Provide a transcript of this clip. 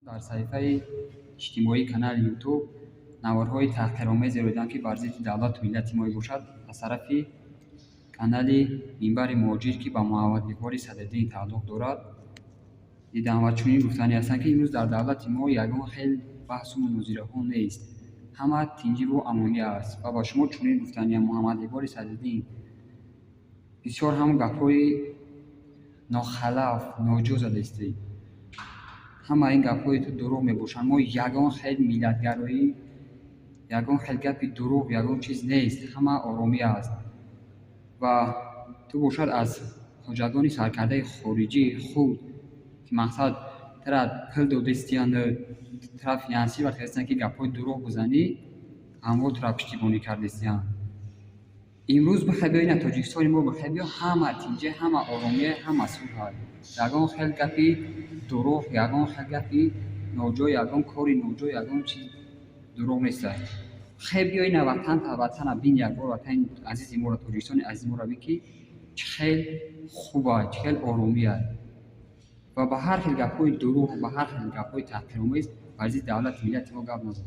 Дар саҳифаи иҷтимоии канали Ютуб наворҳои таҳқиромезеро дидам, ки бар зидди давлату миллати мо мебошад, аз тарафи канали Минбари Муҳоҷир, ки ба Муҳаммад Иқболи Садриддин тааллуқ дорад, дидам ва чунин гуфтанӣ ҳастанд, ки имрӯз дар давлати мо ягон хел баҳсу мунозираҳо нест, ҳама тинҷиву амонӣ аст. Ва ба шумо чунин гуфтаниям: Муҳаммад Иқболи Садриддин, бисёр ҳам гапҳои нохалаф, ноҷо задастӣ. Ҳама ин гапҳои ту дурӯғ мебошанд. Мо ягон хел миллатгароӣ, ягон хел гапи дурӯғ, ягон чиз нест, ҳама оромӣ аст. Ва ту бошад аз хоҷагони саркардаи хориҷии худ, ки мақсад тара пул додистиянд, тара финансировать кардистиянд, ки гапҳои дурӯғ бизанӣ, ҳамво тура пуштибонӣ кардистиянд. Имрӯз бихай биё, ина Тоҷикистони мо бихай биё, ҳама тинҷе, ҳама оромие, ҳама сулҳ. Ягон хел гапи дурӯғ, ягон хел гапи ноҷо, ягон кори ноҷо, ягон чиз дурӯғ неста. Хай биё, ина ватанта, ватана бин, якбор ватани азизи моро, Тоҷикистони азизи моро бин, ки чӣ хел хуба, чӣ хел оромия. Ва ба ҳар хел гапҳои дурӯғ, ба ҳар хел гапҳои таҳқиромез бар зидди давлати миллати мо гап назан.